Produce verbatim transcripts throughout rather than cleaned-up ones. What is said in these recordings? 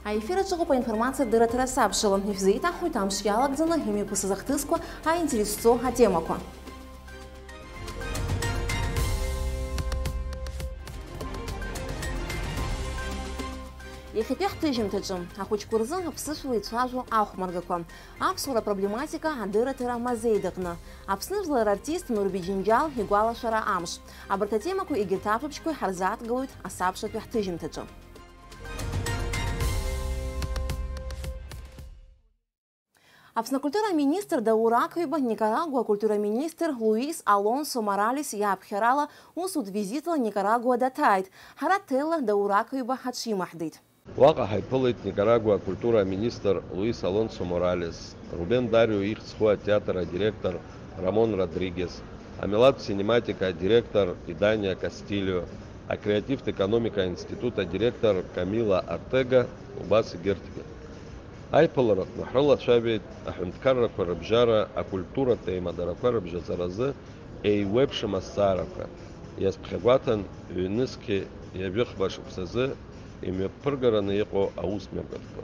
Аефир аҿы ыҟоуп аинформациатә дырраҭара сабшала. Ишәзеиҭаҳҳәоит амш иалагӡаны имҩаԥысыз ахҭысқәа, аинтерес зҵоу атемақәа. Иахьатәи ҳҭыжьымҭаҿы ахәыҷқәа рзы аԥсышәала ицәажәо ахәмаргақәа, аԥсуара проблематика адырраҭара Мазеидаҟны, Аԥсны жәлар артист Нурби Џьынџьал игәалашәара амш. Абарҭ атемақәа егьырҭ ажәабжьқәа ҳарзааҭгылоит асабшатәи ҳҭыжьымҭаҿы. Аԥсны акультура аминистр Даур Ақыҩба Никарагуа акультура аминистр Луис Алонсо Моралес иаԥхьарала усутә визитла Никарагуа даҭааит. Ҳара ҭелла Даур Ақыҩба ҳаҽимаҳдеит. Уаҟа ҳаиԥылеит Никарагуа акультура аминистр Луис Алонсо Моралес, Рубен Дарио ихьӡ зху атеатр адиректор Рамон Родригес, амилаҭтә синематика адиректор Идания Кастильо, акреативтә економика аинститут адиректор Камила Артега, убас егьырҭгьы. Аиԥылараҟны ҳрылацәажәеит аҳәынҭқаррақәа рыбжьара акультуратә еимадарақәа рыбжьаҵаразы еиуеиԥшым азҵаарақәа. Иазԥхьагәаҭан, ҩнызқьи ҩажәихәба шықәсазы имҩаԥыргараны иҟоу аусмҩаԥгатәқәа.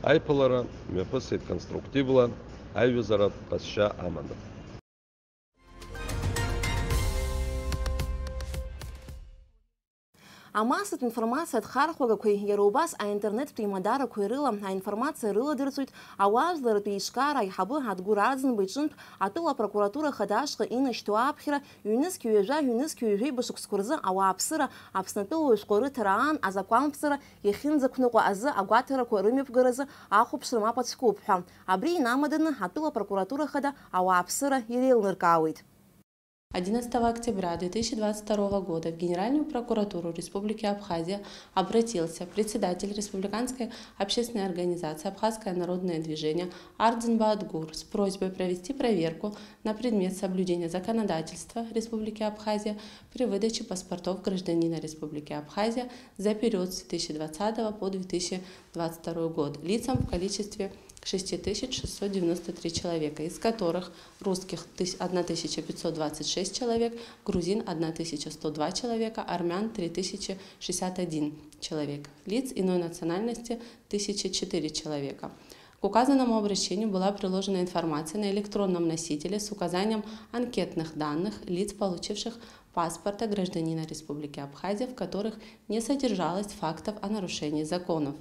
Аиԥылара мҩаԥысит конструктивла, аиҩызаратә ҟазшьа аманы. Амассатә информациатә хархәагақәеи иара убас аинтернеттә еимадарақәеи рыла аинформациа рыладырҵоит ауаажәларратә еиҿкаара аиҳабы Адгәыр Арӡынба иҿынтә атәыла апрокуратура ахада ашҟа инашьҭоу аԥхьара ҩнызқь ҩажәа, ҩнызқь ҩажәеиба шықәсқәа рзы ауааԥсыра Аԥснытәыла уажәқәа рыҭара аан азакәанԥҵара иахьынӡақәныҟәо азы агәаҭарақәа рымҩаԥгаразы ахәаԥшра мап ацәкуп ҳәа. Абри инамаданы атәыла апрокуратура хада ауааԥсыра иреилныркаауеит. Одиннадцатого октября две тысячи двадцать второго года в Генеральную прокуратуру Республики Абхазия обратился председатель Республиканской общественной организации «Абхазское народное движение» Ардзинба Адгур с просьбой провести проверку на предмет соблюдения законодательства Республики Абхазия при выдаче паспортов гражданина Республики Абхазия за период с две тысячи двадцатого по две тысячи двадцать второй год лицам в количестве шесть тысяч шестьсот девяносто три человека, из которых русских тыс-, одна тысяча пятьсот двадцать шесть человек, грузин — одна тысяча сто два человека, армян — три тысячи шестьдесят один человек, лиц иной национальности — тысяча четыре человека. К указанному обращению была приложена информация на электронном носителе с указанием анкетных данных лиц, получивших паспорта гражданина Республики Абхазия, в которых не содержалось фактов о нарушении законов.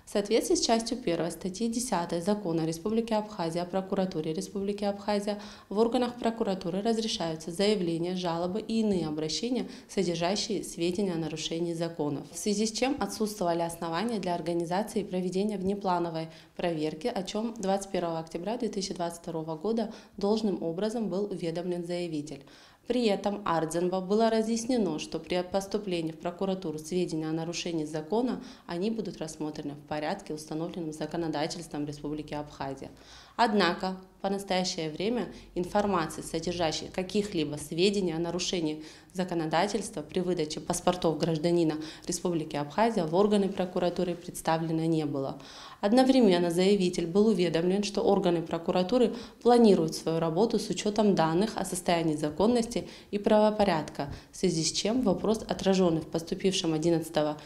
В соответствии с частью первой статьи десятой Закона Республики Абхазия о прокуратуре Республики Абхазия в органах прокуратуры разрешаются заявления, жалобы и иные обращения, содержащие сведения о нарушении законов, в связи с чем отсутствовали основания для организации и проведения внеплановой проверки, о чем двадцать первого октября две тысячи двадцать второго года должным образом был уведомлен заявитель. При этом Ардзинба было разъяснено, что при поступлении в прокуратуру сведения о нарушении закона, они будут рассмотрены в порядке, установленном законодательством Республики Абхазия. Однако по настоящее время информации, содержащей каких-либо сведений о нарушении законодательства при выдаче паспортов гражданина Республики Абхазия, в органы прокуратуры представлено не было. Одновременно заявитель был уведомлен, что органы прокуратуры планируют свою работу с учётом данных о состоянии законности и правопорядка, в связи с чем вопрос, отражённый в поступившем одиннадцатого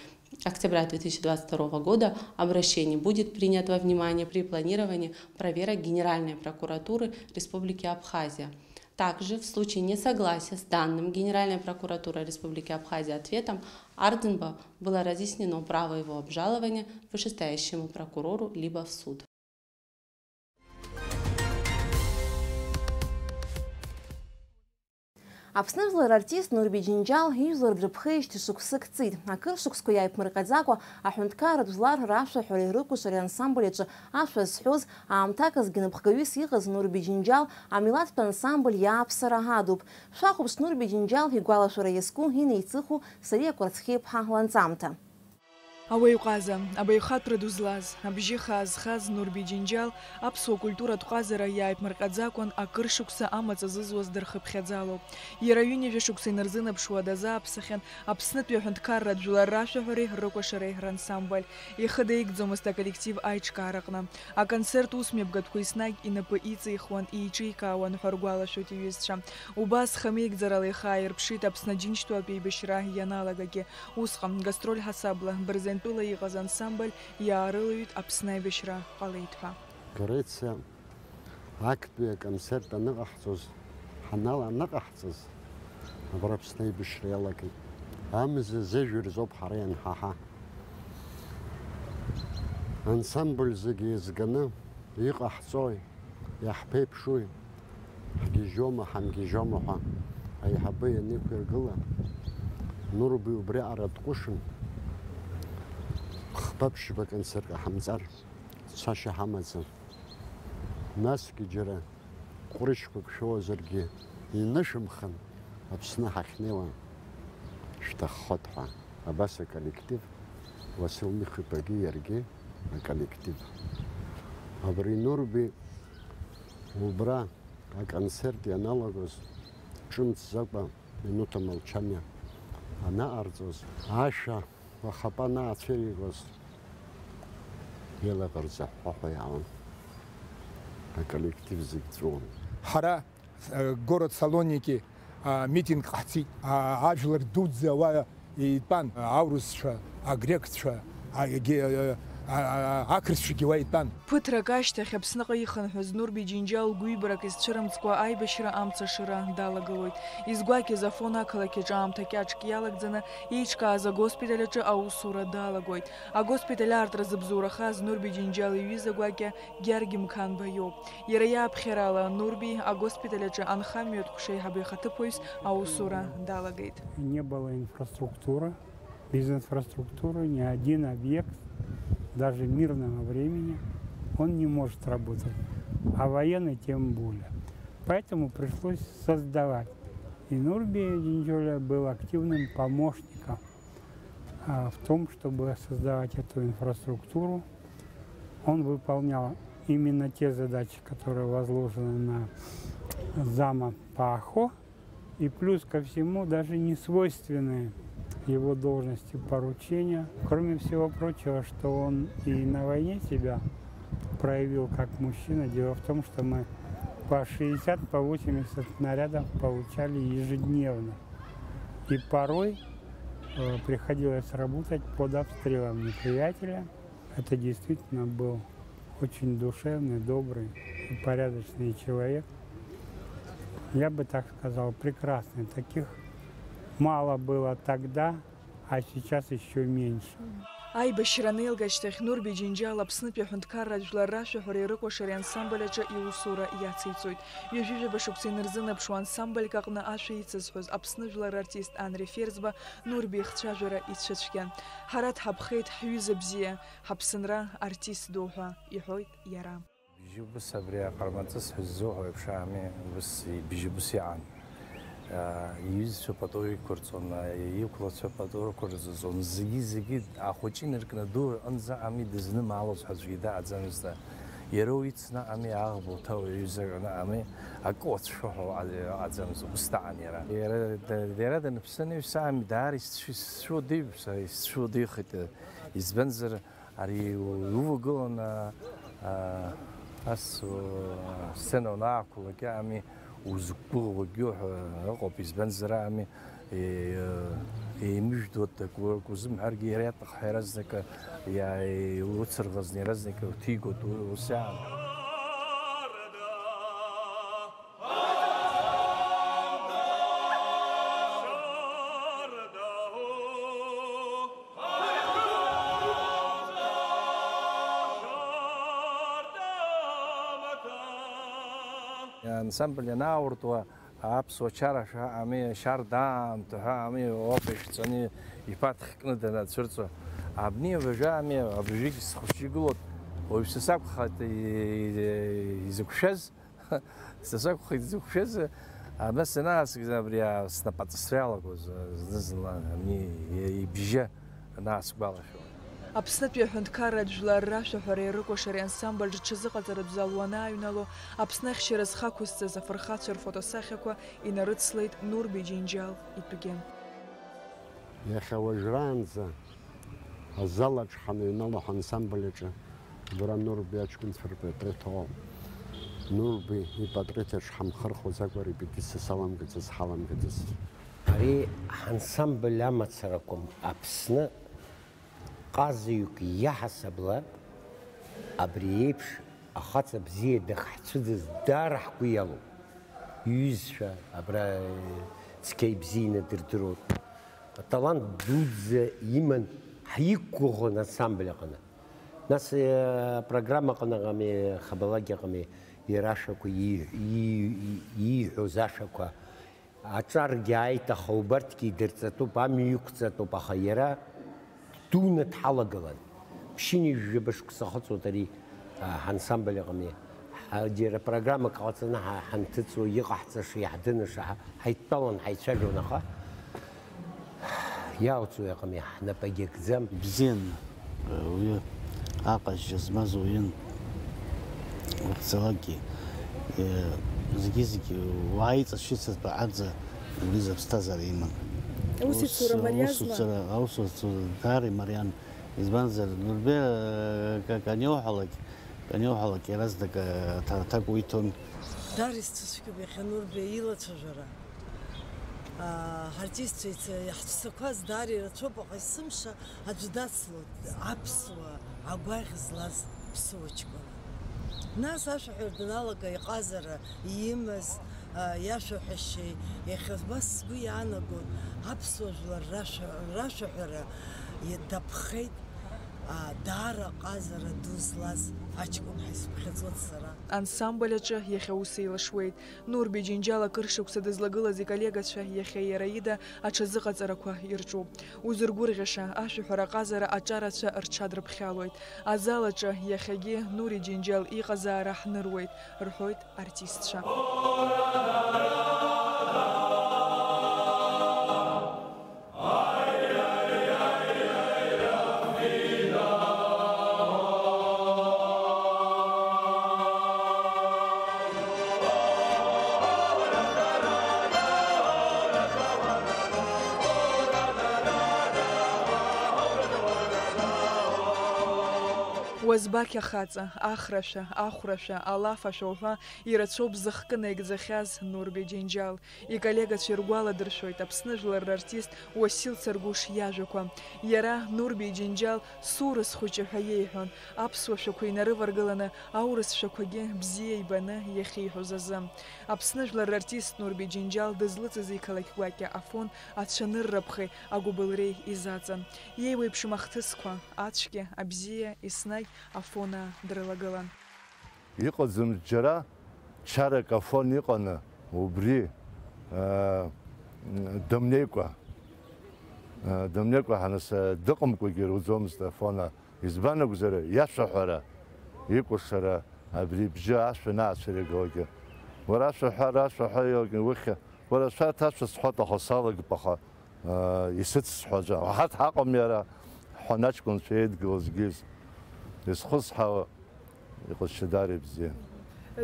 октября две тысячи двадцать второго года обращении, будет принят во внимание при планировании проверок Генеральной прокуратуры Республики Абхазия. Также в случае несогласия с данным Генеральной прокуратурой Республики Абхазия ответом Ардзинба было разъяснено право его обжалования вышестоящему прокурору либо в суд. Аԥсны жәлар артист Нурби Џьынџьал ижәлар дрыԥхеижьҭеи шықәсык ҵит. Акыр шықәсқәа иааиԥмырҟьаӡакәа, аҳәынҭқарратә жәлар рашәаҳәареи рыкәашареи ансамбль аҿы ашәа зҳәоз, аамҭакызгьы напхгаҩыс иҟаз Нурби Џьынџьал амилаҭтә ансамбль иааԥсара адуп. Шәахәаԥш Нурби Џьынџьал игәалашәара иазку инеиҵыху Сариа Кәарцхиаԥҳа ланҵамҭа. Ауаҩ ҟаза, абаҩхатәра ду злаз, абжьы хаа зхаз Нурби Џьынџьал аԥсуа культуратә ҟазара иааиԥмырҟьаӡакәан акыр шықәса амаҵ азызуаз дырхыԥхьаӡалоуп. Иара ҩынҩажәа шықәса инарзынаԥшуа дазааԥсахьан Аԥснытәи аҳәынҭқарратә жәлар рашәаҳәареи рыкәашареи рансамбль. Ихы даигӡомызт аколлектив аиҿкаараҟны. Аконцерт усмҩаԥгатәқәа еснагь инапы иҵихуан, еиҿикаауан ҳәа ргәалашәоит иҩызцәа. Убас хамеигӡарала ихы ааирԥшит Аԥсны Аџьынџьтәылатә еибашьра ианалагагьы. Усҟан, гастроль ҳасабла, бырзен Тәыла иҟаз ансамбль иаарылаҩит Аԥсны аибашьра ҟалеит ҳәа. Грециа актәи аконцерт аныҟаҳҵоз, ҳанала-, аныҟаҳҵаз, абра Аԥсны аибашьра иалагеит. Амза зежәа рзоуп ҳара ианҳаҳа. Ансамбль зегьы еизганы, иҟаҳҵои, иаҳԥеиԥшуи, ҳгьежьома, ҳамгьежьома ҳәа аиҳабы ианиқәиргыла, Нурби убриаҟара дҟәышын, хԥа-ԥшьба концерт ҟаҳамҵар цашьа ҳамаӡам. Насгьы џьара ҟәрышьқәак шәоуазаргьы инышәымхан, Аԥсны ҳахьнеиуа шәҭаххоит ҳәа. Абас аколлектив, Уасил Михә-иԥагьы иаргьы аколлектив. Абри Нурби убра аконцерт ианалагоз, ҿымҭӡакәа минуҭ амолчаниа анаҟарҵоз, ашәа уахатәи анаацәыригоз, илаӷырӡ аҳәҳәа иаауан. Аколлектив зегь ҵәуон. Ҳара, э, город Салоники, а, митинг ҟаҳҵеит. А, ажәлар дуӡӡа уа итәан, аурысцәа, агрекцәа, а, егьи, а, а, а, ақырҭцәагьы уа итәан. Ԥыҭрак ашьҭахь Аԥсныҟа ихынҳәыз Нурби Џьынџьал гәҩбарак изцәырымҵкәа аибашьра амца ашыра далагалоит. Изгәакьаз Афон ақалақь аҿы аамҭа кьаҿк иалагӡаны еиҿкааз агоспиталь аҿы аусура далагоит. Агоспиталь аартра зыбзоурахаз Нурби Џьынџьал иҩыза гәакьа Георги Мқанба иоуп. Иара иааԥхьарала Нурби агоспиталь аҿы анхамҩатә ҟәша аиҳабы ихаҭыԥуаҩс аусура далагеит. Не было инфраструктуры. Без инфраструктуры ни один объект, даже мирного времени, он не может работать, а военный тем более. Поэтому пришлось создавать. И Нурби Джинджоля был активным помощником, а, в том, чтобы создавать эту инфраструктуру. Он выполнял именно те задачи, которые возложены на зама по АХО. И плюс ко всему, даже не свойственные его должности поручения. Кроме всего прочего, что он и на войне себя проявил как мужчина. Дело в том, что мы по шестьдесят, по восемьдесят снарядов получали ежедневно. И порой, э, приходилось работать под обстрелом неприятеля. Это действительно был очень душевный, добрый и порядочный человек. Я бы так сказал, прекрасный. Таких мало было тогда, а сейчас ещё меньше. Аибашьра анеилга ашьҭахь Нурби Џьынџьал Аԥснытәи аҳәынҭқарратә жәлар рашәаҳәареи рыкәашареи ансамбль аҿы иусура иациҵоит. Ҩажәи жәаба шықәса инарзынаԥшуа ансамбльк аҟны ашәа ицызҳәоз Аԥсны жәлар артист Анри Ферзба Нурби ихцәажәара ицәыцәгьан. Ҳара дҳаԥхеит ҳҩыза бзиа, ҳаԥсынра артист ду ҳәа, иҳәоит иара. Бжьыбыс абри аҟармаҵыс ҳәа ззуҳәо еиԥш ами, ус бжьыбыс иҟан. Иҩызцәа пату иқәырҵон, иқәлацәа пату рықәырҵон, зегьы-зегьы ахәыҷы инаркны аду аҟынӡа ами дызнымаалоз ҳәа аӡәгьы дааӡамызт. Иара уи ицны ами аӷба уҭауа, иҩызак ами акы уацәшәо ҳәа аӡамызт, убыс даан иара. Иара, иара даныԥсы анаҩс ами даара исцәу-, исцәуадаҩуп, са исцәуадаҩхеит, избанзар, Ари увагыланы, а, ас, а, сцена уанаақәлак, ами, узықәгәыӷуагьы ҳәа ыҟоуп, избанзар, ами, е-, еимыжәдоит, акы, акы узымҳәаргьы, иара иаҭахха иаразнакы иа-, еилуцырӷызны иаразнакы уҭигоит, у-, ус иаан. Ансамбль ианаауртуа, аԥсуа чарашәа ами, шьарда аамҭа ҳәа ами, опа ишәҵаны иԥаҭхь кны данацәырҵуа. Абни абыржәы ами, абыржәгьы схәыҷы игылоуп, уаҩԥсы сакәхеит и-, и-, изықәшәаз. Са сакәхеит изықәшәаз, абас ианаасыгӡа абри снапаҵысра иалагоз, зны-зынла абни ибжьы анаасгәалашәо. Аԥснытәи аҳәынҭқарратә жәлар рашәаҳәареи рыкәашареи ансамбль рҽазыҟаҵаратә зал уанааҩнало, Аԥсны ахьчара зхы ақәызҵаз афырхацәа рфотосахьақәа инарыцлеит Нурби Џьынџьал итәгьы. Иахьа уажәраанӡа азал аҿы ҳаныҩнало ҳансамбль аҿы убра Нурби аҷкәынцәа рпатреҭ ыҟоуп. Нурби ипатреҭ аҿы ҳамхырхәаӡакәа репетициа саламгаӡац, ҳаламгаӡац. Ари ҳансамбль амацара акәым, Аԥсны Ҟазаҩык иаҳасабала абри еиԥш ахаҵа бзиа дахьцәыӡыз даара ҳгәы иалоуп. Иҩызцәа абра цқьа ибзианы дырдыруан. Аталант дуӡӡа иман, ҳиқәгәыӷуан ансамбль аҟны. Нас, э, апрограмма аҟныҟами, хабалак аҟами, иара ашәақәа, ии-, ии-, ииҳәоз ашәақәа. Аҿаргьы ааит, аха убарҭгьы идырҵатәуп, амҩа иқәҵатәуп, аха иара дуны дҳалагылан. Ԥшьынҩажәаба шықәса ахыҵуеит ари, а, ҳансамбль аҟны. Ҳа-, џьара программак ҟаҵаны ҳа-, ҳанҭыҵуа, иҟаҳҵаша, иаҳдынаша, ҳа-, ҳаидтәалан ҳаицәажәон, аха иаауҵои аҟны, ҳнапы агьакӡам. Ибзиан, уи аҟазшьа змаз уаҩын. Уахьцалакгьы, э, зегьы-зегьы уааиҵас шьыцыртәа аӡа убри зыԥсҭазаара иман. Аусуцәа Ус-, мариазма? Аусуцәа, аусуцәа даара имариан. Избанзар, Нурбеи, э, ка-, каниоуҳәалак, каниоуҳәалак иаразнак, э, аҭа-, аҭак уиҭон. Даара исцәыцәгьоуп иахьа Нурбеи илацәажәара. Аа, ҳартистцәа иц-, иаҳцәцақәаз даара ирацәоуп, аха есымша аӡә дацлоит аԥсуа агәаӷь злаз ԥсуа ҷкәын. Нас ашәаҳәаҩ даналага иҟазара имаз, аа, иашәаҳәашьеи иахьа убас сгәы иаанагон аԥсуа жәлар рашәа-, рашәаҳәара дапхеит, аа, даара ҟазара ду злаз аҷкәын ҳәа исыԥхьаӡоит сара. Ансамбль аҿы иахьа ус еилашуеит. Нурби Џьынџьал акыр шықәса дызлагылаз иколлегацәа иахьа иара ида аҽазыҟаҵарақәа ирҿуп. Узыргәырӷьаша, ашәаҳәара аҟазара аҿарацәа рҽадрыԥхьалоит. Азал аҿы иахьагьы Нури Џьынџьал иҟазаара ҳныруеит, рҳәоит артистцәа. Уазбақь ахаҵа, ахрашәа, ахәрашәа, алафашәа уҳәа ирацәоуп зыхкы наигӡахьаз Нурби Џьынџьал. Иколлегацәа иргәаладыршәоит Аԥсны жәлар рартист Уасил Царгәыш иажәақәа. Иара, Нурби Џьынџьал, сурыс хәыҷы ҳәа иеиҳәон, аԥсуа шәақәа инарываргыланы, аурыс шәақәагьы бзиа ибаны иахьиҳәоз азы. Аԥсны жәлар рартист Нурби Џьынџьал дызлыҵыз иқалақь гәакьа Афон ацәанырраԥхеи агәыбылреи изаҵан. Иеиуеиԥшым ахҭысқәа, ацәгьа, абзиа, еснагь Афона дрылагылан. Иҟаӡам џьара чарак Афон иҟаны, убри, аа, дымнеикәа, аа, дымнеикәа ҳанаса дыҟамкәагьы руӡомызт Афона. Избан акәзар, иашәаҳәара, икәашара, абри ибжьы ашәа анаацәыригогьы. Уара ашәа ҳәа, ара ашәа ҳәа иоугьы ухьа. Уара шәарҭ ашәа сҳәоит, аха салагап, аха, аа, исыцсҳәаӡам. Ҳарҭ ҳаҟам иара, ҳәа аҷкәынцәа еидгылазгьы изхысҳауа. Иҟазшьа даара ибзиан.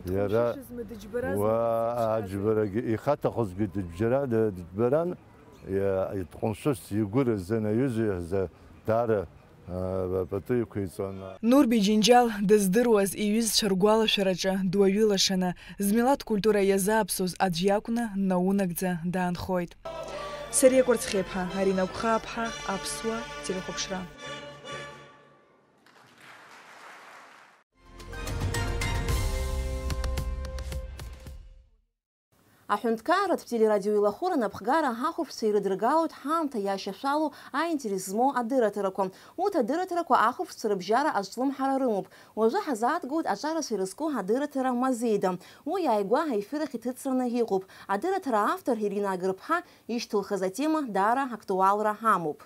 Иара дҟәымшәышәызма, дыџьбаразма, уа дызеиԥшраз? Аџьбарагьы ихаҭахозгьы дыџьбара-, дыџьбаран, иа-, дҟәымшәышәс игәы рзын аҩыза иаҳза даара, а, пату иқәиҵон. Нурби Џьынџьал дыздыруаз иҩызцәа ргәалашәараҿы дуаҩы лашаны, змилаҭ культура иазааԥсоз аӡә иакәны наунагӡа даанхоит. Сариа Кәарцхеиԥҳа, Арина Гәхааԥҳа, Аԥсуа телехәаԥшра. Аҳәынҭқарратә телерадиоилахәыра напхгара ахәаԥшцәа ирыдыргалоит ҳаамҭа иашьашәалоу аинтерес змоу адырраҭарақәа. Урҭ адырраҭарақәа ахәаԥшцәа рыбжьара азҿлымҳара рымоуп. Уажәы ҳазааҭгоит аҿарацәа ирызку адырраҭара Мазеида. Уи ааигәа аефир ахь иҭыҵраны иҟоуп. Адырраҭара автор Ирина Агрыԥҳа ишьҭылхыз атема даара актуалра амоуп.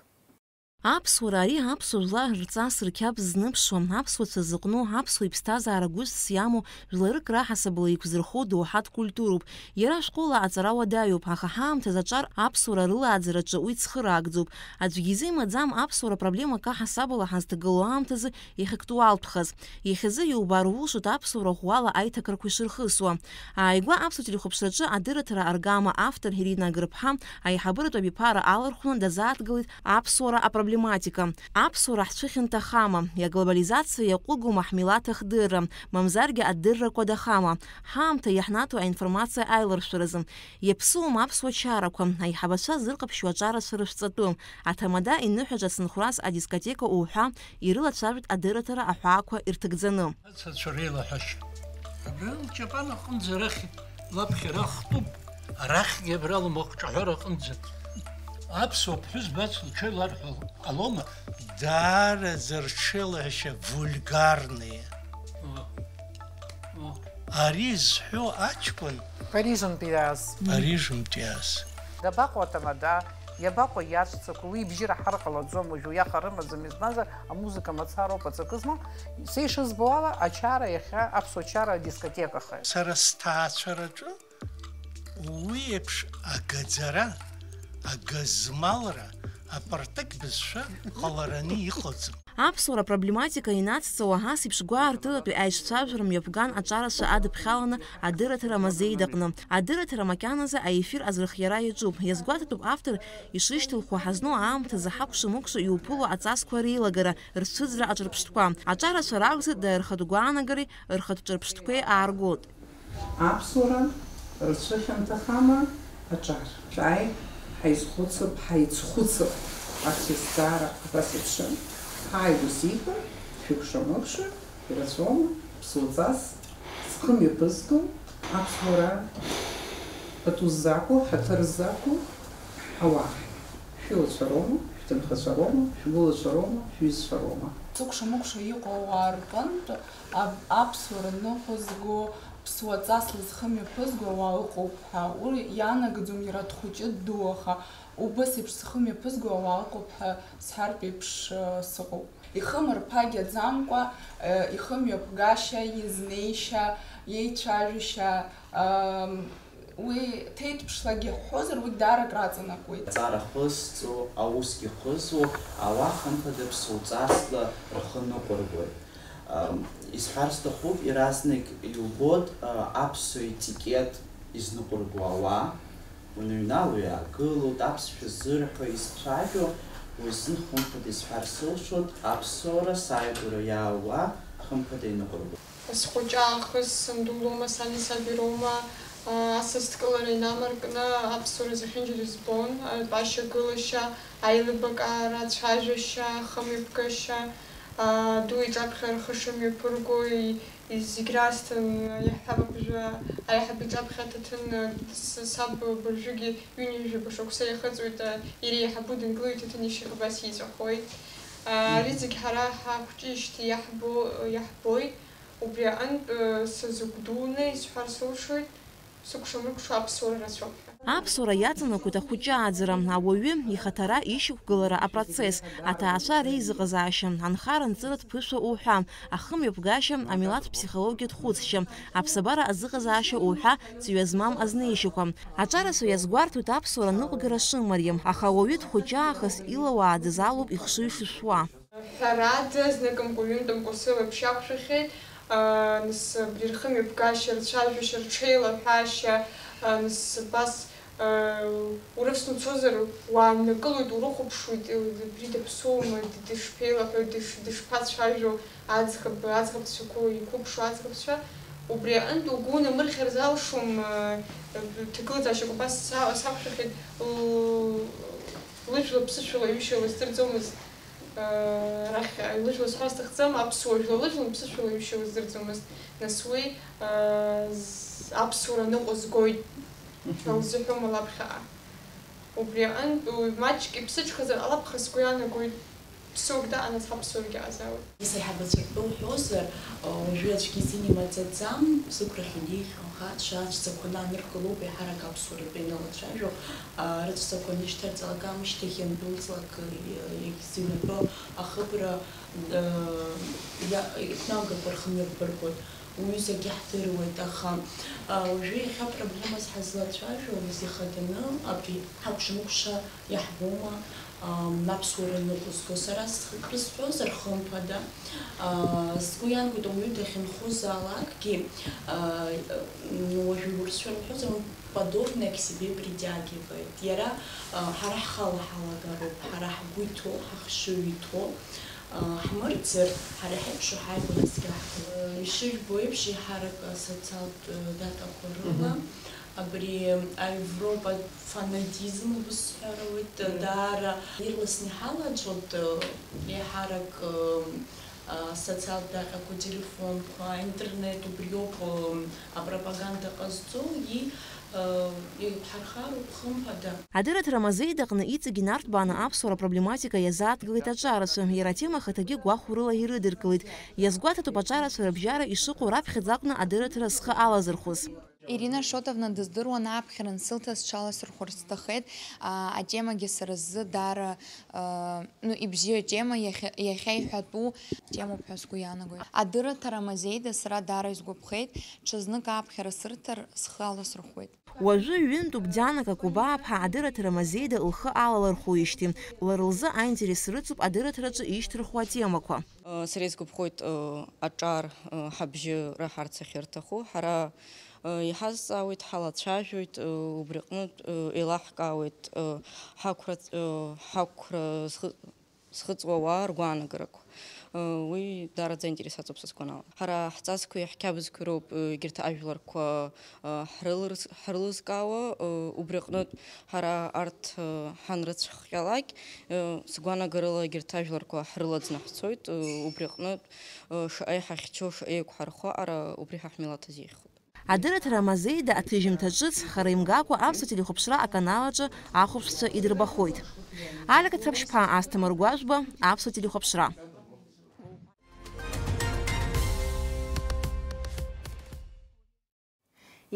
Аԥсуара ари аԥсуа жәлар рҵас рқьабз зныԥшуа, аԥсуацәа зыҟәну, аԥсуа иԥсҭазаара гәыцәс иамоу жәларык раҳасабала еиқәзырхо доуҳатә культуроуп. Иара ашәҟәыла аҵара уадаҩуп, аха ҳаамҭазы аҿар аԥсуара рылааӡараҿы уи цхыраагӡоуп. Аӡәгьы изы имаӡам аԥсуара проблемак аҳасабала ҳазҭагылоу аамҭазы иахьактуалтәхаз. Иахьазы иубар улшоит аԥсуара ӷәӷәала аиҭакрақәа ишырхысуа. Ааигәа аԥсуа телехәаԥшраҿы адырраҭара аргама автор Ирина Агрыԥҳа аиҳабыратә абиԥара алархәны дазааҭгылеит аԥсуара апроблема Тематика. Аԥсуара ҳцәыхьанҭахама, иаглобализациа иаҟәыгоума ҳмилаҭ ахдырра, мамзаргьы адыррақәа дахама, ҳаамҭа иаҳнаҭо аинформациа аиларшәаразы. Иаԥсуоума аԥсуа чарақәа, аиҳабацәа зырҟаԥшьуа аҿарацәа рышәҵатәы, аҭамада иныҳәаҿа ацынхәрас адискотека уҳәа ирылацәажәоит адырраҭара аҳәаақәа ирҭагӡаны. Ацацәа реилаҳәашьа. Абра лчапан аҟынӡа арахь лаԥхьара ахтуп, арахьгьы абра лымахәҿаҳәара аҟынӡа. Аԥсуа ԥҳәызба ацлачаҩ ларҳәо ҟалома? Даараӡа рҽеилаҳәашьа вульгарные. О, о. Ари зҳәо аҷкәын Парижынтәи иааз. Парижынтәи иааз. Дабаҟоу аҭамада? Иабаҟоу иаҵәцақәа? Уи ибжьы раҳар ҟалаӡом, уажә уи аха рымаӡам, избанзар, амузыка мацароуп аҵакы змоу. Са ишызбо ала, ачара иахьа аԥсуа чара адискотекахеит. Сара сҭаацәараҿы уи еиԥш агаӡара, агызмалра, апартак бызшәа ҟалараны иҟаӡам. Аԥсуара апроблематика инацҵауа ас еиԥш гәаартылатәи аишцәажәара мҩаԥган аҿарацәа адыԥхьаланы адырраҭара амузеи аҟны. Адырраҭара макьаназы аефир азырхиара иаҿуп. Иазгәаҭатәуп автор ишишьҭылхуа ҳазну аамҭазы ҳакәша-мыкәша иуԥыло аҵасқәа реилагара, рцәыӡра аҿырԥштәқәа. Аҿарацәа ракәзар, дара рхатә гәаанагареи рхатә ҿырԥштәқәеи ааргоит. Аԥсуара рцәыхьанҭахама аҿар? Шәааи, ҳаизхәыцып, ҳаицхәыцып, арҭ зҵаара абас еиԥш. Ҳааи, ус иҳәа, шәыкәша-мыкәша, ирацәоума, ԥсуаҵас зхы мҩаԥызго, аԥсуара пату ззақәу, ҳаҭыр ззақәу ауаа? Шәылацәа роума, шәҭынхацәа роума, шәгәылацәа роума, шәҩызцәа роума? Сыкәша-мыкәша иҟоу ауаа рҟынтә аб-, аԥсуара ныҟәызго, ԥсуаҵас зхы мҩаԥызго ауаа ыҟоуп ҳәа. Уи иаанагаӡом иара дхәыҷы дду, аха убас еиԥш зхы мҩаԥызго ауаа ыҟоуп ҳәа сҳәартә еиԥш, э, сыҟоуп. Ихы мырԥагьаӡамкәа, э, ихы мҩаԥгашьа, изнеишьа, иеицәажәашьа, ам, уи ҭеиҭԥшлагьы ҳҳәозар, уигь даара акраҵанакуеит. Аҵара хызҵо, аусгьы хызуо ауаа хымԥада ԥсуаҵасла рхы ныҟәыргоит. Ам, исҳәар сҭахуп, иаразнак иубоит, а, аԥсуа етикет изныҟәырго ауаа. Уныҩнало иаагылоит, аԥсшәа зырҳәо, изцәажәо, уи азын хымԥада исҳәар сылшоит, аԥсуара сааигәара иаауа хымԥада иныҟәыргоит. Схәыҷы аахыс санду лоума, сани саби роума, аа, асасдкылара инамаркны аԥсуара зехьынџьара избон, атәашьа гылашьа, аилибакаара, ацәажәашьа, ахымҩаԥгашьа, аа, ду иҿаԥхьа рхы шымҩаԥырго, и-, и-, зегь раасҭа, м, иаҳҳәап, абыржәы аиҳабы иҿаԥхьа аҭаҭын, ы, с-, саб абыржәыгьы ҩынҩажәаба шықәса иахыҵуеит, ы, иреиҳабу дангылоу иҭаҭын ишьаҟа абас иҵәахоит. Ы, ари зегь ҳара ҳахәҷыжьҭеи иаҳбо-, ы, иаҳбоит. Убри аҟынтә, ы, сазыгәдуны исҳәар сылшоит, сыкәша-мыкәша аԥсуара рацәоуп ҳәа. Аԥсуара иаҵанакуеит ахәыҷы ааӡара, ауаҩы ихаҭара, ишьақәгылара апроцесс, аҭаацәа реизыҟазаашьа, анхара-нҵыратә ԥышәа уҳәа, ахымҩаԥгашьа, амилаҭ ԥсихологиатә хәыцшьа, аԥсабара азыҟазаашьа уҳәа, ҵҩа змам азнеишьақәа. Аҿарацәа иазгәарҭоит аԥсуара ныҟәгара шымариам, аха ауаҩы дхәыҷы аахыс илауааӡаз алоуп ихшыҩ шышәуа. Ҳәарада, зныкымкәа, ҩынтәымкәа сылаԥш иақәшәахьеит, аа, нас, абри рхымҩаԥгашьа, рцәажәашьа, рҽеилаҳәашьа, аа, нас, абас, аа, урывсны уцозар, уааннакылоит, урыхәаԥшуеит, абри даԥсуоума, д-, дышԥеилаҳәоу, дыш-, дышԥацәажәо, аӡӷаб, аӡӷабцәақәа иқәыԥшу аӡӷабцәа, убри аҟынтә угәы унамырхьыр залшом, аа, ҭагылазаашьак убас са-, сақәшәахьеит, л-, лыжәла ԥсышәала ҩышьа лыздырӡомызт. Арахь лыжәла сҳәар сҭахӡам, аԥсуа жәла лыжәла ԥсышәала ҩышьа лыздырӡомызт, нас уи, з-, аԥсуара ныҟәызгоит ҳәа лзыҳәома лаԥхьаҟа? Убри аҟынтә уаҩ маҷк иԥсыҽхазар ҟалап, аха сгәы иаанагоит, ԥсуак даҟанаҵ ҳаԥсуарагьы ҟазаауеит. Исеиҳабацәа ртәы уҳәозар, уажәы аӡәгьы изин имаҵаӡам, сыгәрахьы инеихьоу ахацәа, аҵәцақәа аныркылоуп, еиҳарак аԥсуаратәы иналацәажәо, рыҵәцақәа анышьҭарҵалак аамышьҭахь иандәылҵлак, иагьзыҩнатәо ахыбра, иа-, иҭнагақәа рхымҩаԥыргоит. Уҩызагьы ҳдыруеит, аха, а, уажәы иахьа проблемас ҳазлацәажәо, изихаданы абри ҳакәша-мыкәша иаҳбома, а, аԥсуара ныҟәызго? Сара схатәы сҳәозар, хымԥада, а, сгәы иаанагоит, ауаҩы дахьынхозаалакгьы, а, уажәы урысшәа рҳәозар, Подобное к себе притягивает. Иара, а, ҳара ҳхала ҳалагароуп, ҳара ҳгәы иҭоу, ҳахшыҩ иҭоу, а, ҳмырӡыр, ҳара иҳаиқәшәо ҳааигәара зегьы ҳгылоуп. Ишыжәбо еиԥш, еиҳарак асоциалтә, э, датақәа рыла, мгм, абри аевропа фанатизм ус сҳәароуит, мгм, даара ирласны иҳалаҵәоит, э, еиҳарак, э, а, социалтә даҟьақәа, телефонқәа, аинтернет, убриоуп, м, апропаганда ҟазҵо, и, а, еиқәҳархароуп, хымԥада. Адырраҭара музеи аҟны иҵегь инарҭбааны аԥсуара апроблематика иазааҭгылеит аҿарацәа, иара атема ахаҭагьы гәахәарыла ирыдыркылеит. Иазгәаҭатәуп аҿарацәа рыбжьара ишыҟоу раԥхьаӡа акәны адырраҭара зхы алазырхәыз. Ирина Шотовна дыздыруан аԥхьара ансылҭа сҽаласырхәыр сҭахеит, а, атемагьы сара сзы даара, а, ну, ибзиоу атема, иахьа, иахьа иҳәатәу темоуп ҳәа сгәы иаанагоит. Адырраҭара музеида сара даара исгәаԥхеит, ҽазнык аԥхьара сырҭар схы аласырхәуеит. Уажәы ҩынтәуп Диана Какубаа-ԥҳа адырраҭара музеида лхы алалырхуеижьҭеи. Лара лзы аинтерес рыцуп адырраҭараҿы ишьҭырхуа атемақәа. Сара исгәаԥхоит, аҿар, ҳабжьы раҳарц ахьырҭаху. Ҳара иҳазҵаауеит, ҳалацәажәоит, убри аҟнытә еилаҳкаауеит, ҳақәра, ҳақәра зхы-, зхыҵуа ауаа ргәаанагарақәа. Уи даараӡа аинтерес аҵоуп са сгәанала. Ҳара ҳҵасқәеи ҳқьабзқәеи роуп егьырҭ ажәларқәа ҳрылырз-, ҳрылызкаауа, убри аҟнытә ҳара арҭ ҳанрыцәхҟьалак, сгәаанагарыла егьырҭ ажәларқәа ҳрылаӡны ҳцоит, убри аҟнытә шаҟа иҳахьчо, шаҟа еиқәҳархо аҟара убри ҳа ҳмилаҭ азиахьхоит. Адырраҭара амузеида аҭыжьымҭа ҿыц хара имгакәа аԥсуа телехәаԥшра аканал аҿы ахәаԥшцәа идырбахоит. Алика Ҭраԥшьԥҳа, Асҭамыр Гәажәба, аԥсуа телехәаԥшра.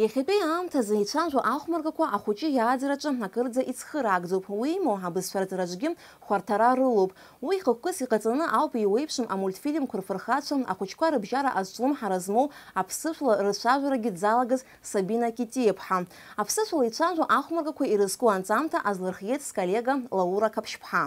Иахьатәи аамҭазы ицәажәо ахәмаргақәа ахәыҷы иааӡараҿы акырӡа ицхыраагӡоуп. Уимоу, абызшәа рҵараҿгьы хәарҭара рылоуп. Уи хықәкыс иҟаҵаны ауп еиуеиԥшым амультфильмқәа рфырхацәа ахәыҷқәа рыбжьара азҿлымҳара змоу аԥсышәала рыцәажәарагьы дзалагаз Сабина Китиаԥҳа. Аԥсышәала ицәажәо ахәмаргақәа ирызку анҵамҭа азлырхиеит сколлега Лаура Қаԥшьԥҳа.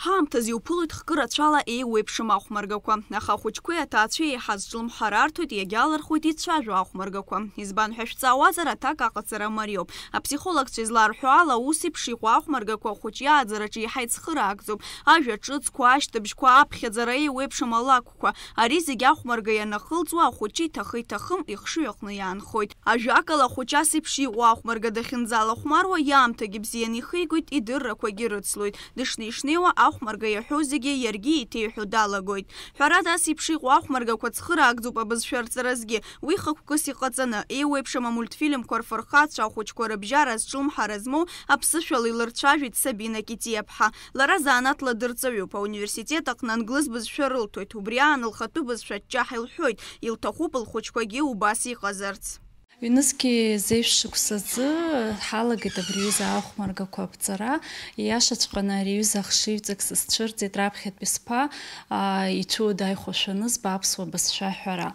Ҳаамҭазы иуԥылоит хкы рацәала еиуеиԥшым ахәмаргақәа, аха ахәыҷқәеи аҭаацәеи еиҳа зҿлымҳара арҭоит, иагьалырхуеит ицәажәо ахәмаргақәа. Избан ҳәа шәҵаауазар, аҭак аҟаҵара мариоуп. Аԥсихологцәа изларҳәо ала, ус еиԥш иҟоу ахәмаргақәа ахәыҷ иааӡараҿы еиҳа ицхыраагӡоуп. Ажәа ҿыцқәа, ашьҭыбжьқәа, аԥхьаӡара еиуеиԥшым алакәқәа, ари зегь ахәмарга ианахылҵуа, ахәыҷы иҭахы-иҭахым ихшыҩ аҟны иаанхоит. Ажәакала, ахәыҷ ас еиԥш иҟоу ахәмарга дахьынӡалахәмаруа, иаамҭагьы бзианы ихигоит, идыррақәагьы рыцлоит. Дышнеи-шнеиуа ахәмарга иаҳәо зегьы иаргьы еиҭеиҳәо далагоит. Ҳәарада, ас еиԥш иҟоу ахәмаргақәа цхыраагӡоуп абызшәа рҵаразгьы. Уи хықәкыс иҟаҵаны, еиуеиԥшым амультфильмқәа рфырхацәа ахәыҷқәа рыбжьара зҿлымҳара змоу аԥсышәала илырцәажәеит Сабина Китиаԥҳа. Лара занааҭла дырҵаҩуп, ауниверситет аҟны англыз бызшәа рылҭоит, убри аан лхатәы бызшәа аҷҷаҳәа илҳәоит, илҭахуп лхәыҷқәагьы убас иҟазарц. Ҩнызқьи зеижә шықәсазы ҳалагеит абри аҩыза ахәмаргақәа аԥҵара. Ииашаҵәҟьаны ари аҩыза ахшыҩҵак сызцәырҵит раԥхьатәи сԥа, аа, ицәуадаҩхошәа анызба аԥсуа бызшәа аҳәара.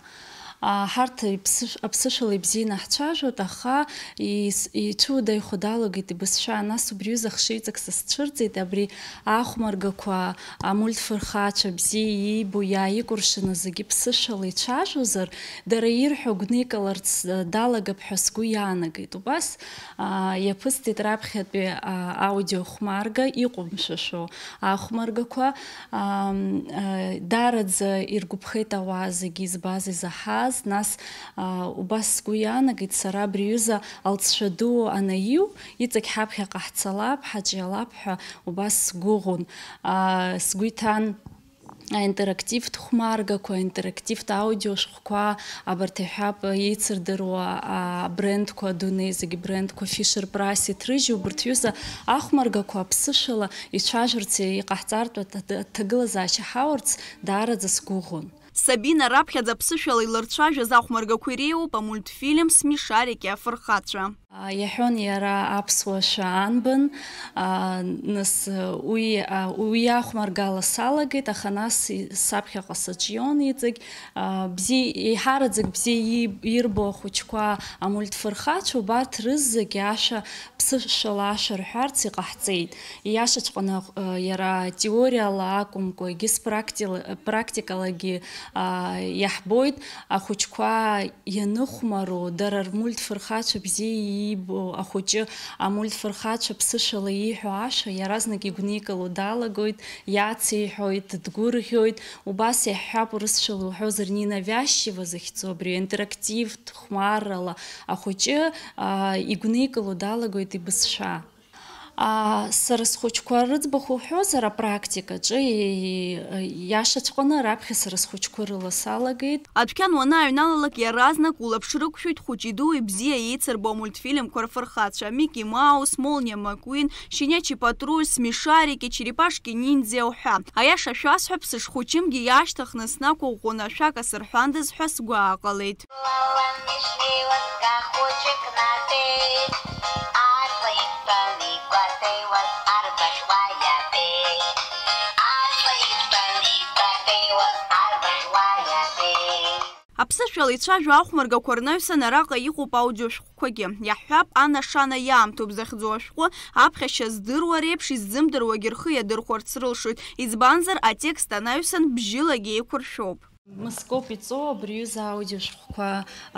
Аа, ҳарҭ иԥсыш-, аԥсышәала ибзианы ҳцәажәоит, аха ис-, ицәуадаҩхо далагеит ибызшәа. Нас убри аҩыза ахшыҩҵак сызцәырҵит, абри ахәмаргақәа, амультфырхацәа бзиа иибо иааикәыршаны зегьы ԥсышәала ицәажәозар, дара ирҳәо гәникыларц, э, далагап ҳәа сгәы иаанагеит. Убас, а, иаԥысҵеит раԥхьатәи, а, аудиохәмарга иҟәымшәышәо ахәмаргақәа. Ам, а, даараӡа иргәаԥхеит ауаа зегьы избаз, изаҳаз. Нас, а, убас сгәы иаанагеит сара абри аҩыза алҵшәа ду анаиу, иҵегь ҳаԥхьаҟа ҳцалап, ҳаҿиалап ҳәа убас сгәыӷуан. А, сгәы иҭан аинтерактивтә хәмаргақәа, аинтерактивтә аудиошәҟәқәа, абарҭ иҳәап, еицырдыруа, а, брендқәа, адунеи зегьы брендқәа, Fisher Price иҭрыжьу, убарҭ ҩыза ахәмаргақәа аԥсышәала ицәажәарц иҟаҳҵартә аҭ-, аҭ-, аҭагылазаашьа ҳауарц даараӡа сгәыӷуан. Сабина раԥхьаӡа аԥсышәала илырцәажәаз ахәмаргақәа иреиуоуп амультфильм Смешарики афырхацәа. А, иаҳәон иара аԥсуа шәа анбан, а, нас, уи, а, уи ахәмаргала салагеит, аха нас и-, саԥхьаҟа саҿион иҵегь, а, бзиа, еиҳараӡак бзиа ии-, ирбо ахәыҷқәа амультфырхацәа, убарҭ рызегьы ашәа ԥсышәала ашәа рҳәарц иҟаҳҵеит. Ииашаҵәҟьаны, а, иара теориала акәымкәа, егьыс практила-, практикалагьы, Иаҳбоит, ахәыҷқәа ианыхәмароу, дара рмультфырхацәа бзиа иибо, ахәыҷы амультфырхацәа ԥсышәала ииҳәо ашәа иаразнак игәникыло далагоит, иациҳәоит, дгәырӷьоит. Убас иаҳҳәап, урысшәала уҳәозар, Нина Вящева захьӡу абри аинтерактивтә хәмаррала ахәыҷы, аа, игәникыло далагоит ибызшәа. Аа, сара схәыҷқәа рыӡбахә уҳәозар, апрактикаҿы, и-, и-, иашаҵәҟьаны раԥхьа сара схәыҷқәа рыла салагеит. Адәқьан уанааҩналалак, иаразнак улаԥш рықәшәоит хәыҷи-дуи бзиа еицырбо амультфильмқәа рфырхацәа, Микки Маус, Молниа Маккуин, Щенячий патруль, Смешарики, Черепашки-ниндза уҳәа. Аиаша шәасҳәап, сышхәыҷымгьы иаашьҭыхны снақәыӷәӷәон, ашәак асырҳәандаз ҳәа сгәы ааҟалеит. Лалан ишнеиуаз хәыҷык набеит, аҵла иҭәын игәаҭеиуаз арбаӷь уа иабеит, аҵла иҭәын игәаҭеиуаз арбаӷь уа иабеит. Аԥсышәала ицәажәо ахәмаргақәа рнаҩсан араҟа иҟоуп аудиошәҟәқәагьы. Иаҳҳәап, Анна Шана иаамҭоуп захьӡу ашәҟәы, аԥхьашьа здыруа реиԥш иззымдыруагьы рхы иадырхәарц рылшоит, избанзар, атекст анаҩсан бжьылагьы еиқәыршәоуп. Мызкоуп иҵоу абри аҩыза аудиошәҟәқәа,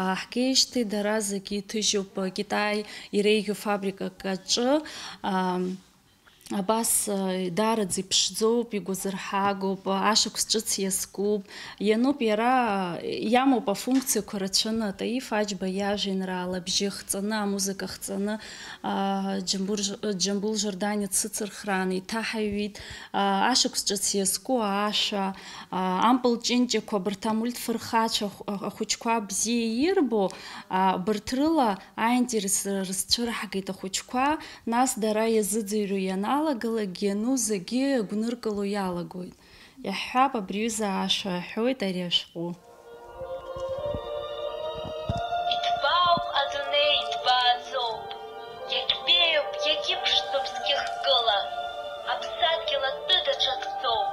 аа, ҳгеижьҭеи дара зегьы иҭыжьуп, Китай иреиӷьу фабрикак аҿы, аа, абас, аа, даараӡа иԥшӡоуп, игәазырҳагоуп, ашықәс ҿыц иазкуп, иануп иара, иамоуп афункциақәа рацәаны, Таиф Аџьба иажәеинраала абжьы хҵаны, амузыка хҵаны, аа, Џьамбур-, Џьамбул Жорданиа дсыцырхраан, еиҭаҳаҩит, аа, ашықәс ҿыц иазку ашәа, аа, ампыл ҷынҷақәа, абарҭ амультфырхацәа, ахә-, ахәыҷқәа бзиа ирбо, аа, абарҭ рыла аинтерес рызцәырҳгеит ахәыҷқәа, нас дара иазыӡырҩуа ианалагалакгьы, иану зегьы агәныркыло иалагоит. Иаҳҳәап, абри аҩыза ашәа аҳәоит ари ашәҟәы. Иҭбаауп адунеи, иҭбааӡоуп, иагьбеиоуп, иагьыԥшӡоуп зқьы хкыла, аԥсадгьыл атәы даҽакӡоуп,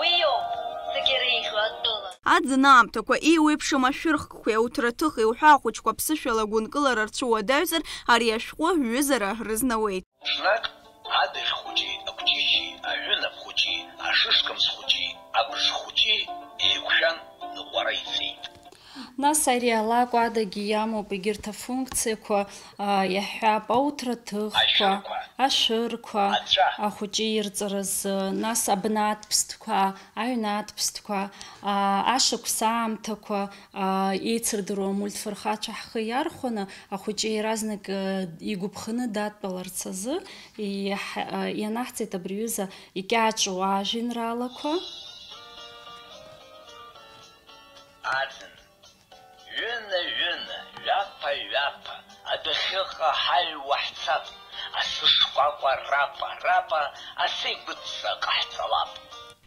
уиоуп зегь иреиӷьу атәыла. Аӡын аамҭақәа, еиуеиԥшым ашәырхқәеи ауҭраҭыхи уҳәа ахәыҷқәа ԥсышәала гәынкылара рцәуадаҩзар, ари ашәҟәы ҩызара рызнауеит. Ҽнак адаӷь хәыҷи, акәҷышьи, аҳәынаԥ хәыҷи, ашышкамс хәыҷи, абырж хәыҷи еиқәшәан, ныҟәара ицеит. Нас ари алакә адагьы иамоуп егьырҭ афункциақәа, аа, иаҳҳәап, ауҭраҭыхқәа, ашәырқәа, ашәырқәа, аҵәа, ахәыҷы ирҵаразы, нас абнатә ԥстәқәа, аҩнатә ԥстәқәа, аа, ашықәс аамҭақәа, аа, еицырдыруа амультфырхацәа ҳхы иархәаны, ахәыҷы иаразнак, э, игәаԥханы дадтәаларц азы иаҳ-, э, ианаҳҵеит абри аҩыза икьаҿу ажәеинраалақәа. Аӡын. Ҩына-ҩына, ҩаԥа-ҩаԥа, адәахьыҟа ҳаҩуа ҳцап, асы шкәакәа рапа-рапа, асы игәыҵҵа ҟаҳҵалап.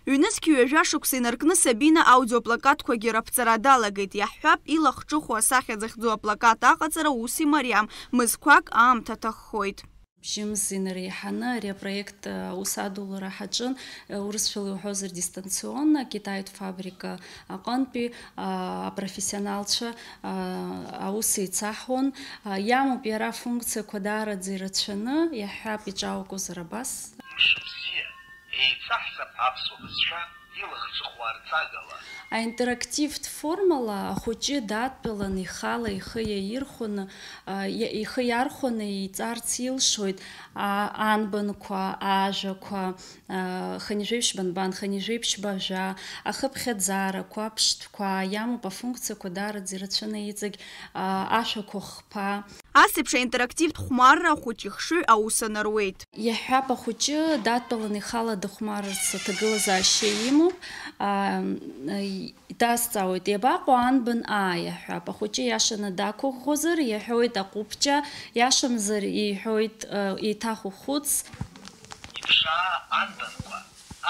Ҩнызқь ҩажәа шықәса инаркны Сабина аудиоплакатқәагьы раԥҵара далагеит. Иаҳҳәап, илахҿыху асахьа захьӡу аплакат аҟаҵара ус имариам, мызқәак аамҭа ҭаххоит. Бжьымз инареиҳаны ари апроект, э, аус адулара ҳаҿын, э, урысшәала иуҳәозар, дистанционно, Китаитә фабрика аҟынтәи, а, апрофессионалцәа, а, аус еицаҳуан. А, иамоуп иара афункциақәа даараӡа ирацәаны, иаҳҳәап, иҿаукузар абас. Мшыбзиа, еиҵаҳҵап аԥсуа бызшәа илахҿыху арҵагала. Аинтерактивтә формала ахәыҷы дадтәалан ихала ихы иаирхәаны, а, иа-, ихы иархәаны иҵарц илшоит, а, анбанқәа, ажәақәа, а, хынҩажәеиԥшьба нбан, хынҩажәеиԥшьба жәа, ахыԥхьаӡарақәа, аԥштәқәа, иамоуп афункциақәа даараӡа ирацәаны иҵегь, а, ашәақәа хԥа. Ас еиԥш аинтерактивтә хәмарра ахәыҷы ихшыҩ аус анаруеит. Иаҳҳәап, ахәыҷы дадтәалан ихала дыхәмарырц аҭагылазаашьа имоуп. А, и-, дазҵаауеит, иабаҟоу анбан аа, иаҳҳәап. Ахәыҷы иашаны дақәыӷәӷәозар, иаҳәоит аҟәыбҷа, иашамзар, иҳәоит, э, еиҭах ухәыц. Иԥшаа анбанқәа,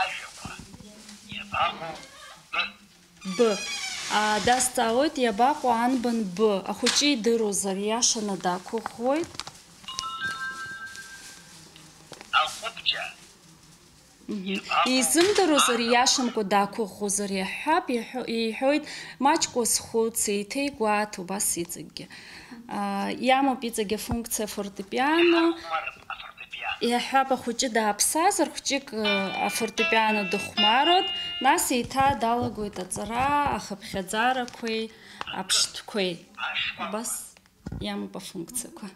ажәақәа, иабаҟоу б? Б. А, дазҵаауеит, иабаҟоу анбан б? Ахәыҷы идыруазар, иашаны дақәыӷәӷәоит. Аҟәыбҷа. Мгм. Изымдыруазар, иашамкәа дақәыӷәӷәозар иаҳҳәап, иҳәо-, иҳәоит, маҷк уазхәыц, еиҭеигәаҭ, убас иҵегьгьы. А, иамоуп иҵегь афункциа афортепиано. Иаҳҳәап, ахәыҷы дааԥсазар, хәҷык, э, афортепиано дыхәмаруеит, нас еиҭа далагоит аҵара, ахыԥхьаӡарақәеи аԥштәқәеи. Убас иамоуп афункциақәа.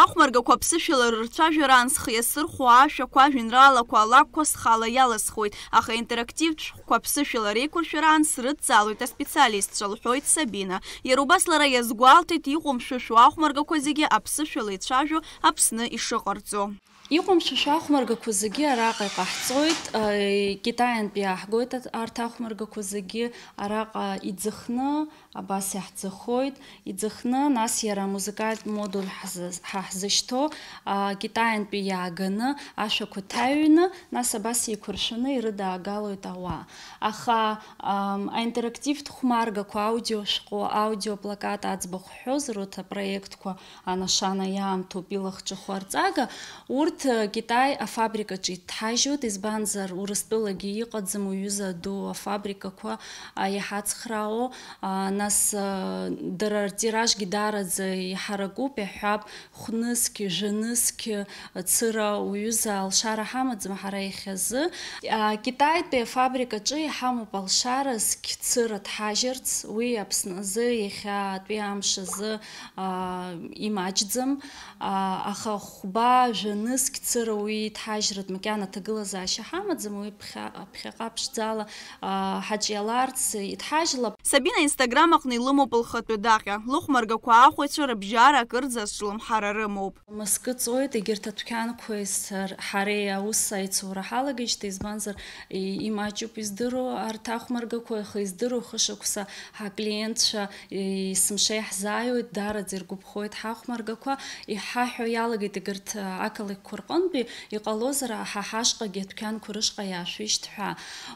Ахәмаргақәа аԥсышәала рырцәажәара анс хы иасырхәо ашәақәа, ажәеинраалақәа, алакәқәа схала иаласхуеит, аха интерактивтә шәҟәқәа аԥсышәала реиқәыршәара анс срыдҵаалоит аспециалистцәа, лҳәоит Сабина. Иара убас лара иазгәалҭеит, иҟәымшәышәу ахәмаргақәа зегьы аԥсышәала ицәажәо Аԥсны ишыҟарҵо. Иҟәымшәышәу ахәмаргақәа зегьы араҟа иҟаҳҵоит, э, Китаиантәи иааҳгоит аҭ-, арҭ ахәмаргақәа зегьы араҟа иӡыхны, абас иаҳӡахоит, иӡыхны, нас иара амузыкальтә модуль ҳзы-, ҳа ҳзышьҭоу, а, Китаиантәи иааганы, ашәақәа ҭаҩны, нас абас еиқәыршәаны ирыдаагалоит ауаа. Аха, ам, аинтерактивтә хәмаргақәа, аудиошәҟәы, аудиоплакат аӡбахә ҳҳәозар, урҭ апроектқәа анашана иаамҭоуп илахҿыху арҵага. Урҭ, э, Китай афабрикаҿы иҭҳажьуеит, избанзар, Урыстәылагьы иҟаӡам уҩыза ду афабрикақәа, а, иҳацхраауа, а, нас, а, дара ртиражгьы даараӡа иҳаракуп, иаҳҳәап, хәнызқь, жәанызқь цыра уҩыза алшара ҳамаӡам ҳара иахьазы. А, Китаитәи афабрикаҿы иҳамоуп алшара зқь цыра ҭҳажьырц, уи Аԥсны азы иахьатәи амш азы, а, имаҷӡам. А, аха хәба, жәанызқь цыра уи иҭҳажьратә макьана аҭагылазаашьа ҳамаӡам, уи ԥхьа-, ԥхьаҟа ԥшӡала, а, ҳаҿиаларц иҭҳажьлап. Сабина Instagram аҟны илымоуп лхатәы даҟьа, лыхәмаргақәа аахәаҩцәа рыбжьара акырӡа азҿлымҳара рымоуп. Мызкы ҵуеит, егьырҭ адәқьанқәеи сар-, ҳареи аус аицура ҳалагеижьҭеи, избанзар, и-, имаҷуп издыруа арҭ ахәмаргақәа, аха издыруа хышықәса ҳаклиентцәа есымша иаҳзааиуеит, даараӡа иргәаԥхоит ҳахәмаргақәа. Иҳаҳәо иалагеит егьырҭ ақалақьқәа рҟынтәи, иҟалозар, ҳа ҳашҟагьы адәқьанқәа рышҟа иаашәышьҭ ҳәа.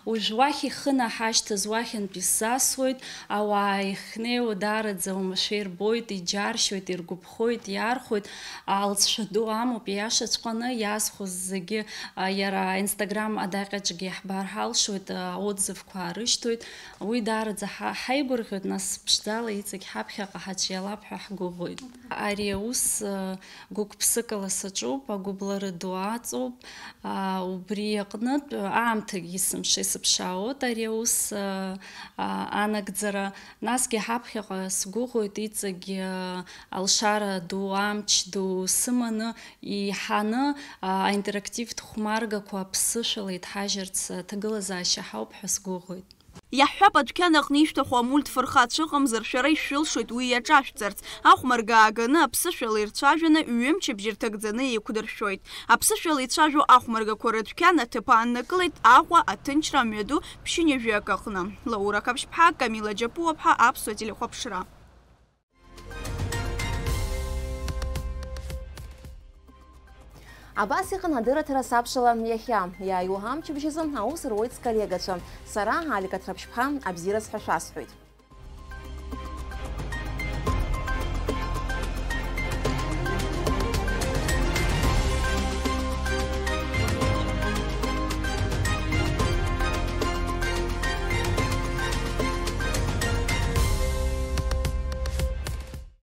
Уажә уахь ихы наҳашьҭыз уахьынтә исзасуеит, ауаа ихнеиуа даараӡа уамашәа ирбоит, иџьаршьоит, иргәаԥхоит, иархәоит, алҵшәа ду амоуп, ииашаҵәҟьаны иаазхәоз зегьы, а, иара Instagram адаҟьаҿгьы иаҳбар ҳалшоит, а, отзывқәа аарышьҭуеит. Уи даараӡа ҳа-, ҳаигәырӷьоит, нас ԥшӡала иҵегь ҳаԥхьаҟа ҳаҿиалап ҳәа ҳгәыӷуеит. Ари аус, а, гәык-ԥсыкала саҿуп, агәыблыра ду аҵоуп. А, убри аҟнытә, аамҭагьы есымша исыԥшаауеит ари аус, а, а, анагӡара. Насгьы ҳаԥхьаҟа сгәыӷуеит, иҵегь, а, алшара ду, амч ду сыманы, иҳаны, а, аинтерактивтә хәмаргақәа аԥсышәала иҭҳажьырц аҭагылазаашьа ҳауп ҳәа сгәыӷуеит. Иаҳҳәап, адәқьан аҟны ишәҭаху амульт фырхацәа ыҟамзар, шәара ишәылшоит уи иаҿашәҵарц. Ахәмарга ааганы, аԥсышәала ирцәажәаны, ҩымчыбжь рҭагӡаны еиқәдыршәоит. Аԥсышәала ицәажәо ахәмаргақәа рыдәқьан аҭыԥ ааннакылеит Аҟәа аҭынчра амҩаду ԥшьынҩажәи акы аҟны. Лаура Қаԥшьԥҳа, Камила Џьапуаԥҳа, Аԥсуа телехәаԥшра. Абас иҟан адырраҭара Сабшала иахьа. Иааиуа амчыбжь азы аус руеит сколлегацәа. Сара, Алика Ҭраԥшьԥҳа, абзиараз ҳәа шәасҳәоит.